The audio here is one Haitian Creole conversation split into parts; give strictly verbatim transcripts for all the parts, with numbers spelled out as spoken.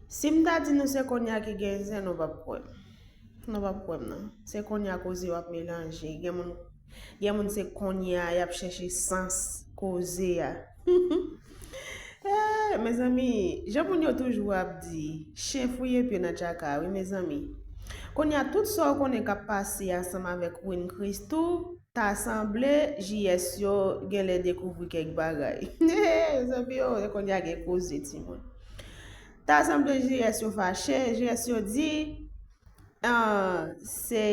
Si m ta di nou se kounye a ki gen zen, nou p ap kwè m. Nou p ap kwè m, non. Se kounye a koze yo ap melanje. Gen moun, gen moun se kounye a y ap chèche sans koze a. Eh, mezanmi, jan moun yo toujou ap di, chen fouye pye nan tchaka, wi, mezanmi. Kounye a, tout sa w konnen k ap pase ansanm avèk Win Christoo, ta sanble J S yo genlè dekouvri kèk bagay. Mezanmi, oh, kounye a gen koze, timoun. Ta sanble J S yo fache, J S yo di, ah, se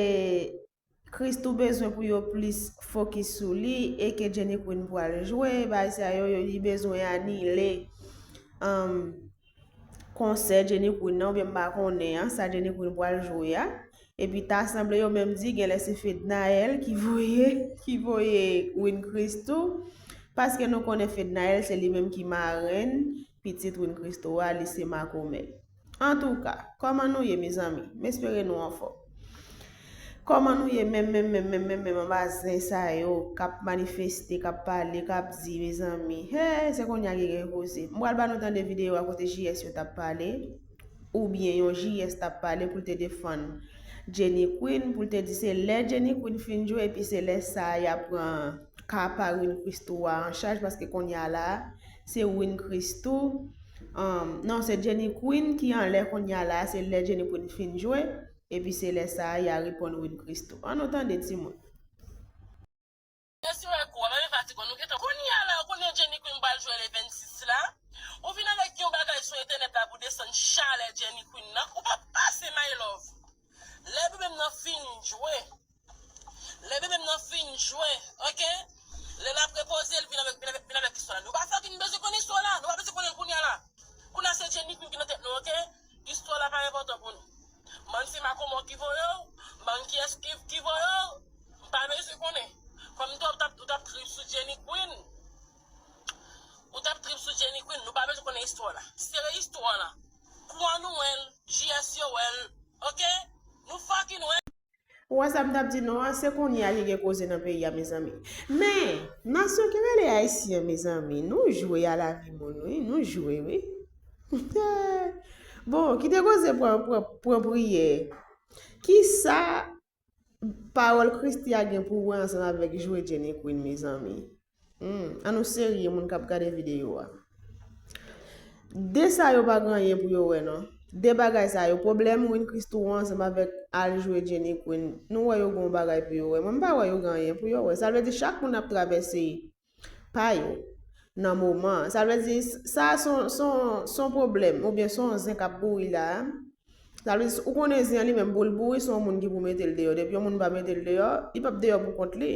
Christoo bezwen pou yo plis fokis sou li e ke Jenny Queen pral jwe, bagay sa yo, yo, li bezwen anile, um, konsè Jenny Queen nan, oubyen m pa konnen an, sa Jenny Queen pral jwe a. Epi ta sanble yo menm di genlè se Fednaelle ki voye, ki voye Win Christoo, paske nou konnen Fednaelle se li menm ki marenn pitit Win Christoo a, li se makomè. Antouka, kòman nou ye, mezanmi? M espere nou anfòm. Kòman nou ye menm, menm, menm, menm, menm, menm, anba zen sa yo k ap manifeste, k ap pale, k ap di, mezanmi? Hey, se kounye a ki gen koze. M pral ba nou tande videyo a kote J S yo t ap pale, oubyen yon J S t ap pale pou l te defann Jenny Queen, pou l te di se lè Jenny Queen fin jwe, epi se lè sa a y a pran ka pa Win Christoo a an chaj, paske kounye a la, se Win Christoo, um, non, se Jenny Queen ki anlè kounye a la, se lè Jenny Queen fin jwe, epi se lè sa a y a reponn Win Christoo. Ann nou tande, timoun. Mesye, wè kou a, pa vin fatige w, nou gentan kounye a la, ou konnen Jenny Queen pral jwe le vennsis la. Ou vin avèk yon bagay sou entènèt la pou desann chalè Jenny Queen nan. Ou p ap pase, my love. Lè bebe m nan fin jwe, lè bebe m nan fin jwe, oke? Lè l ap repoze, l vin avèk, vin avèk, vin avèk istwa la. Nou pa fucking bezwen konn istwa la. Nou pa bezwen konnen l kounye a la. Kounye a se Jenny Queen ki nan tèt nou, oke? Istwa la pa enpòtan pou nou. Bann se makomò ki voye w, bann kiyès ki, ki voye w, m pa bezwen konnen. Kòm tou, ou t ap, ou t ap trip sou Jenny Queen. Ou t ap trip sou Jenny Queen, nou pa bezwen konnen istwa la. Sere istwa la. Kou an nou wè l, J S yo wè l, oke? Nou fucking wè l. Ou wè sa m t ap di nou an, se kounye a ki gen koze nan peyi a, mezanmi. Men, nasyon ki rele Ayisyen, mezanmi, nou jwe a lavi moun, wi, nou jwe, wi. Bon, kite koze pran, pran, pran priyè. Kisa pawòl Christie a gen pou wè ansanm avèk jwe Jenny Queen, mezanmi? Hmm, ann nou serye, moun k ap gade videyo a. De sa yo pa gen anyen pou yo wè, non. De bagay sa yo, pwoblèm Win Christoo ansanm avèk al jwe Jenny Queen, nou wè yo gen yon bagay pou yo wè. Mwen, m pa wè yo gen anyen pou yo wè. Sa vle di chak moun ap travèse pa yo nan moman an. Sa vle di, sa se yon, se yon, se yon pwoblèm, oubyen se yon zen k ap bouri la a. Sa vle di, ou konnen zen an li menm, pou l bouri, se yon moun ki pou mete l deyò. Depi yon moun pa mete l deyò, li p ap deyò pou kont li.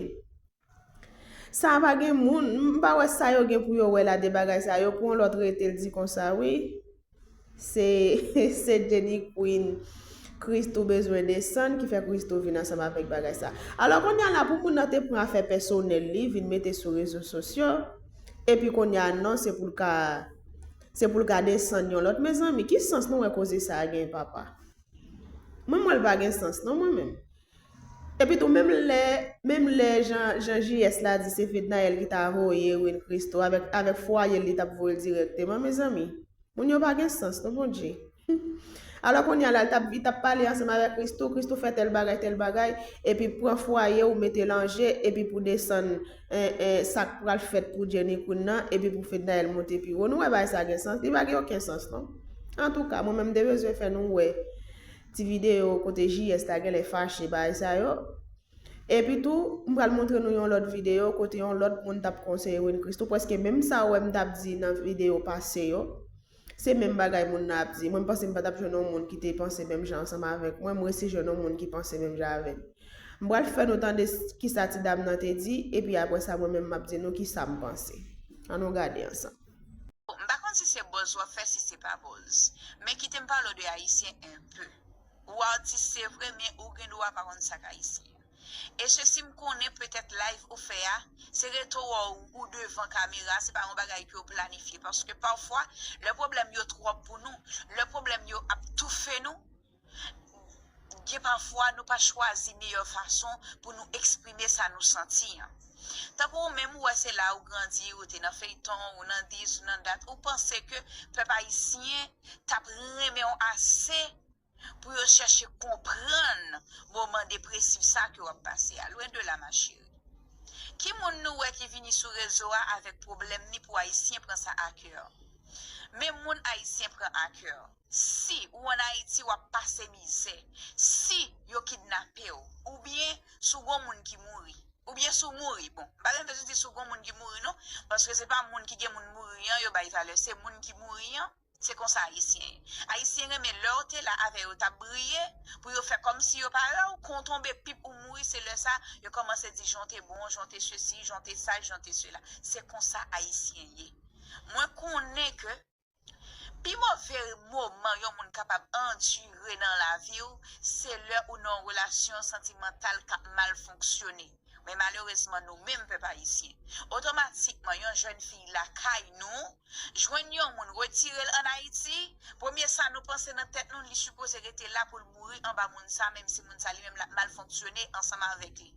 Sa pa gen moun, m pa wè sa yo gen pou yo wè la de bagay sa yo, pou yon lòt rete l di konsa, wi. Se, se Jenny Queen Christoo bezwen desann, ki fè Christoo vin ansanm avèk bagay sa. Alò, kounye a la, pou moun nan te pran afè pèsonèl li, vin mete sou rezo sosyo, epi kounye a, non, se pou l ka, se pou l ka desann yon lòt. Mezanmi, ki sans nou wè koze sa a gen, papa? Mwen, m wè l pa gen sans, non, mwen menm. Epi tou, menm lè, menm lè jan, jan J S la di se Fednaelle ki ta voye Win Christoo, avèk, avèk fwaye l, li t ap voye l dirèkteman, mezanmi. Moun yo pa gen sans, non, Bondye. Alò, kounye a la, li t ap, li t ap pale ansanm avèk Christoo, Christoo fè tèl bagay, tèl bagay, epi pran fwaye ou mete l an je, epi pou desann, en, en, sa k pral fèt pou Jenny Queen nan, epi pou Fednaelle monte pi wo. Nou wè bagay sa gen sans? Li pa gen okenn sans, non. Antouka, mwen menm, m te bezwen fè nou wè ti videyo kote J S ta genlè fache bagay sa yo. Epi tou, m pral montre nou yon lòt videyo kote yon lòt moun t ap konseye Win Christoo, prèske menm sa w wè m t ap di nan videyo pase yo. Se menm bagay moun nan ap di. Mwen, m panse m pa t ap jwenn yon moun ki te panse menm jan ansanm avèk mwen. M resi jwenn yon moun ki panse menm jan avè m. M pral fè nou tande s-, kisa ti dam nan te di, epi apre sa, mwen menm, m ap di nou kisa m panse. Ann nou gade ansanm. M pa konn si se buzz w ap fè, si se pa buzz. Men kite m pale w de Ayisyen enpe. Ou atis, se vre, men ou gen dwa pa konn sa k Ayisyen. E sesi m konnen petèt live ou fè a, se reto w ou devan kamera, se pa yon bagay ke w planifye. Paske pafwa, lè pwoblèm yo twòp pou nou, lè pwoblèm yo ap toufe nou, gen pafwa nou pa chwazi meyè fason pou nou eksprime sa nou santi an. Tankou ou menm, ou wè se la ou grandi, ou te nan feyton, ou nan dis, ou nan dat, ou panse ke pèp ayisyen t ap renmen w ase pou yo chèche konprann moman depresiv sa ke w ap pase a. Lwen de la, ma chérie. Ki moun nou wè ki vini sou rezo a avèk pwoblèm ni pou Ayisyen pran sa a kè? Men moun Ayisyen pran a kè. Si ou ann Ayiti, w ap pase mizè. Si yo kidnape w, oubyen si w gon moun ki mouri, oubyen si w mouri, bon, m pa menm bezwen di si w gon moun ki mouri non, paske se pa moun ki gen moun mouri an yo bay valè, se moun ki mouri an. Se konsa Ayisyen ye. Ayisyen renmen lè w te la avè yo t ap briye, pou yo fè kòmsi yo pa wè w, kon w tonbe pip ou mouri, se lè sa yo kòmanse di jan w te bon, jan w te sesi, jan w te sa, jan w te sela. Se konsa Ayisyen ye. Mwen konnen ke pi move moman yon moun kapab andire nan lavi w, se lè ou nan yon relasyon santimantal k ap mal fonksyone. Men malerezman, nou menm pèp ayisyen, otomatikman, yon jèn fi lakay nou, jwenn yon moun, retire l ann Ayiti, premye sa nou panse nan tèt nou, li sipoze rete la pou l mouri anba moun sa, menm si moun sa li menm l ap mal fonksyone ansanm avèk li.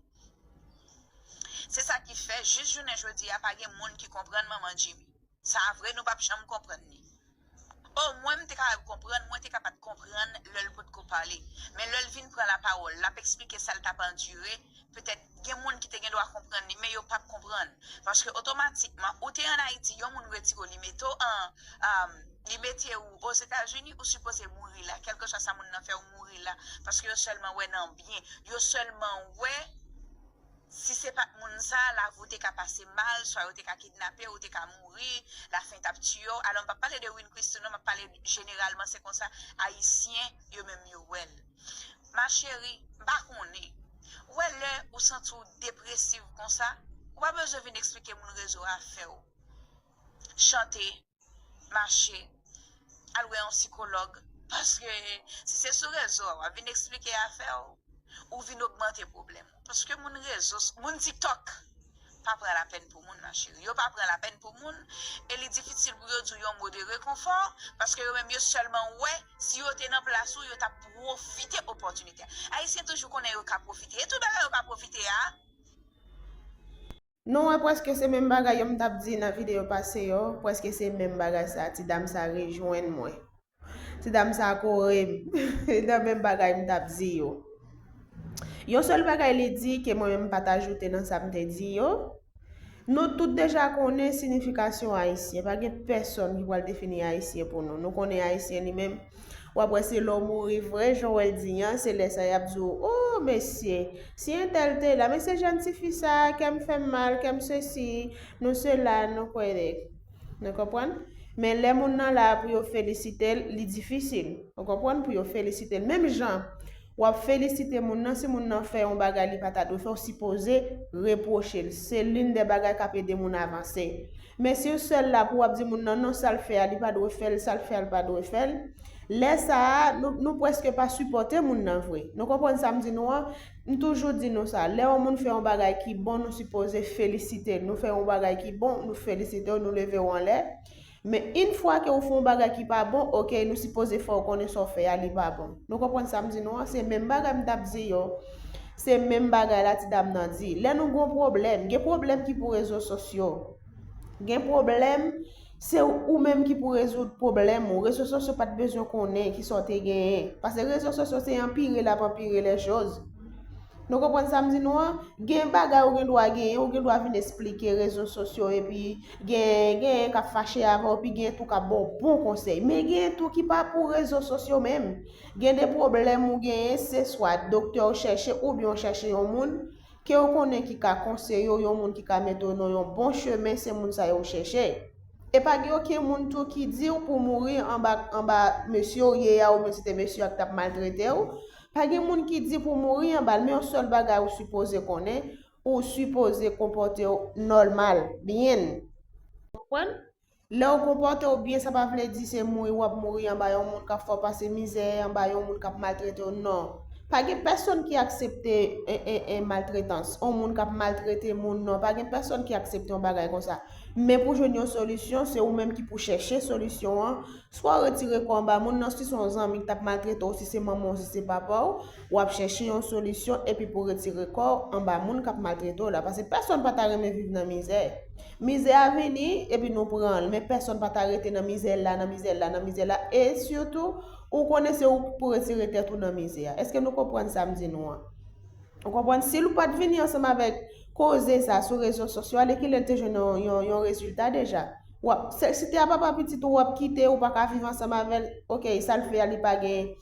Se sa ki fè, jis jounen jodi a, pa gen moun ki konprann manman Jimmy. Sa vre, nou p ap janm konprann li. O, mwen, m te kapab konprann, mwen te kapab konprann lè l potko pale. Men lè l vin pran lapawòl, l ap eksplike sa l t ap andire, petèt gen moun ki te gen dwa konprann li, men yo p ap konprann. Paske otomatikman, ou te ann Ayiti, yon moun retire w, li mete w an, um, li mete w Ozetazini, ou sipoze mouri la. Kèlkeswa sa moun nan fè, ou mouri la. Paske yo sèlman wè nan byen. Yo sèlman wè si se pa t moun sa, lavi w te ka pase mal, swa yo te ka kidnape w, ou te ka mouri, lafen t ap tiye w. Alò, m p ap pale de Win Christie non, m ap pale jeneralman, se konsa Ayisyen yo menm yo wè l. Ma chérie, m pa konnen. Ou wè lè ou santi w depresiv konsa, ou pa bezwen vin eksplike moun rezo a fè w. Chante, mache, al wè yon sikològ. Paske si se sou rezo a w ap vin eksplike afè w, ou vin ogmante pwoblèm ou. Paske moun rezo, moun TikTok pa pran lapèn pou moun, ma chérie. Yo pa pran lapèn pou moun, e li difisil pou yo di w yon mo de rekonfò, paske yo menm yo sèlman wè, si yo te nan plas ou, yo t ap pwofite opòtinite a. Ayisyen toujou konnen yo ka pwofite. E tout bagay yo ka pwofite a. Nou wè, prèske se menm bagay yo m t ap di nan videyo pase yo, prèske se menm bagay sa, ti dam sa rejwenn mwen. Ti dam sa kore m nan menm bagay m t ap di yo. Yon sèl bagay li di ke mwen menm m pa t ajoute nan sa m te di yo. Nou tout deja konnen siyifikasyon ayisyen. Pa gen pèsòn ki pral defini ayisyen pou nou. Nou konnen ayisyen li menm, w ap wè se lè w mouri vre, jan w wè l di an, se lè sa y ap di w, o mesye, si entèl te la, mesye jèn tifi sa, kè m fè m mal, kè m sesi, nou sela, nou kwè nèg. Nou konprann? Men lè moun nan la pou yo felisite l, li difisil. Ou konprann? Pou yo felisite l. Menm jan w ap felisite moun nan, si moun nan fè yon bagay li pa ta dwe fè, w sipoze repwoche l. Se l'une des bagay k ap ede moun avanse. Men si w sèl la pou w ap di moun nan non, sa l fè a, li pa dwe fè l, sa l fè a, li pa dwe fè l, lè sa a, nou, nou prèske pa sipòte moun nan vre. Nou konprann sa m di nou an? M toujou di nou sa, lè yon moun fè yon bagay ki bon, nou sipoze felisite l. Nou fè yon bagay ki bon, nou felisite w, nou leve w anlè. Men yon fwa ke w fè yon bagay ki pa bon, oke, nou sipoze fè w konnen sa w fè a, li pa bon. Nou konprann sa m di nou an? Se menm bagay m t ap di yo. Se menm bagay la ti dam nan di. Lè nou gon pwoblèm, gen pwoblèm ki pou rezo sosyo. Gen pwoblèm, se ou menm ki pou rezoud pwoblèm ou. Rezo sosyo pa t bezwen konnen kisa w te genyen. Paske rezo sosyo se anpire l ap anpire lè choz. Nou konprann sa m di nou an? Gen bagay ou gen dwa genyen, ou gen dwa vin esplike rezo sosyo, epi gen, genyen k ap fache avè w, epi gen tou k ap ba w bon konsèy. Men gen tou ki pa pou rezo sosyo menm. Gen de pwoblèm ou genyen, se swa doktè w chèche, oubyen w chèche yon moun ke w konnen ki ka konseye w, yon moun ki ka mete w nan yon bon chemen, se moun sa yo w chèche. E pa gen okenn moun tou ki di w pou mouri anba, anba mesye w ye a, oubyen se te mesye a ki t ap maltrete w. Pa gen moun ki di pou mouri anba l, men yon sèl bagay ou sipoze konnen, ou sipoze konpòte w nòmal, byen. Konprann? Lè w konpòte w byen, sa pa vle di se mouri w ap mouri anba yon moun k ap fè w pase mizè, anba yon moun k ap maltrete w, non. Pa gen pèsòn ki aksepte en, en, en maltretans, yon moun k ap maltrete moun, non. Pa gen pèsòn ki aksepte yon bagay konsa. Men pou jwenn yon solisyon, se ou menm ki pou chèche solisyon an. Swa w retire kò w anba moun nan, si se yon zanmi ki t ap maltrete w, si se manman w, si se papa w, w ap chèche yon solisyon epi pou retire kò w anba moun k ap maltrete w la. Paske pèsonn pa ta renmen viv nan mizè. Mizè a vini epi nou pran l, men pèsonn pa ta rete nan mizè la, nan mizè la, nan mizè la. E sitou, ou konnen se ou pou retire tèt ou nan mizè a. Èske nou konprann sa m di nou an? Ou konprann? Si l pa t vini ansanm avèk koze sa sou rezo sosyo, ale kilè l te jwenn yon, yon, yon rezilta deja? W ap, se, si te a papa pitit ou, w ap kite, ou pa ka viv ansanm avè l, oke, sa l fè a, li pa gen,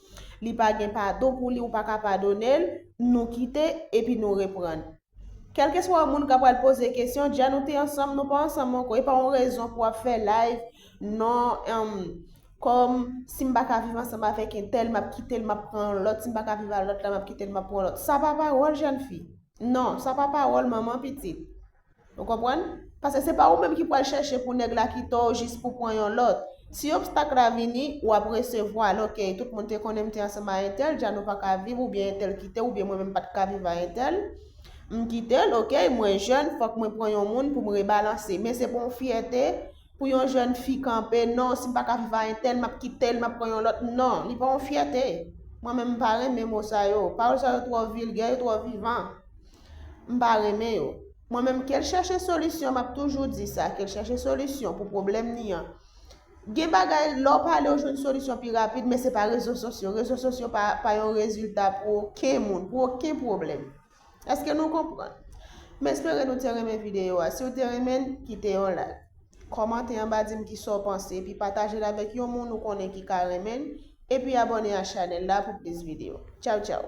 li pa gen padon pou li, ou pa ka padone l, nou kite, epi nou reprann. Kèlkeswa yon moun ka pral poze kesyon, dja nou te ansanm, nou pa ansanm ankò, e pa yon rezon pou w ap fè live, non, em, kòm si m pa ka viv ansanm avèk entèl, m ap kite l, m ap pran yon lòt, si m pa ka viv ak lòt la, m ap kite l, m ap pran yon lòt. Sa pa pawòl jèn fi. Non, sa pa pawòl manman pitit. Ou konprann? Paske se pa ou menm ki pral chèche pou nèg la kite w jis pou pran yon lòt. Si obstak la vini, w ap resevwa l, oke, tout moun te konnen m te ansanm a entèl, dja nou pa ka viv, oubyen entèl kite, oubyen mwen menm pa t ka viv a entèl. M kite l, oke, mwen jèn, fòk mwen pran yon moun pou m rebalanse. Men se pa yon fyète pou yon jèn fi kanpe, non, si m pa ka viv a entèl, m ap kite l, m ap pran yon lòt. Non, li pa yon fyète. Mwen menm m pa renmen mo sa yo. Pawòl sa yo twò vilgè, yo twò vivan. M pa renmen yo. Mwen menm, ke l chèche solisyon, m ap toujou di sa, ke l chèche solisyon pou pwoblèm li an. Gen bagay, lè w pale, w jwenn solisyon pi rapid, men se pa rezo sosyo. Rezo sosyo pa, pa yon rezilta pou okenn moun, pou okenn pwoblèm. Èske nou konprann? M espere nou te renmen videyo a. Si w te renmen l, kite yon like. Kòmante anba, di m kisa w panse, epi pataje l avèk yon moun ou konnen ki ka renmen l, epi abòne a chanèl la pou plis videyo. Tchaw, tchaw!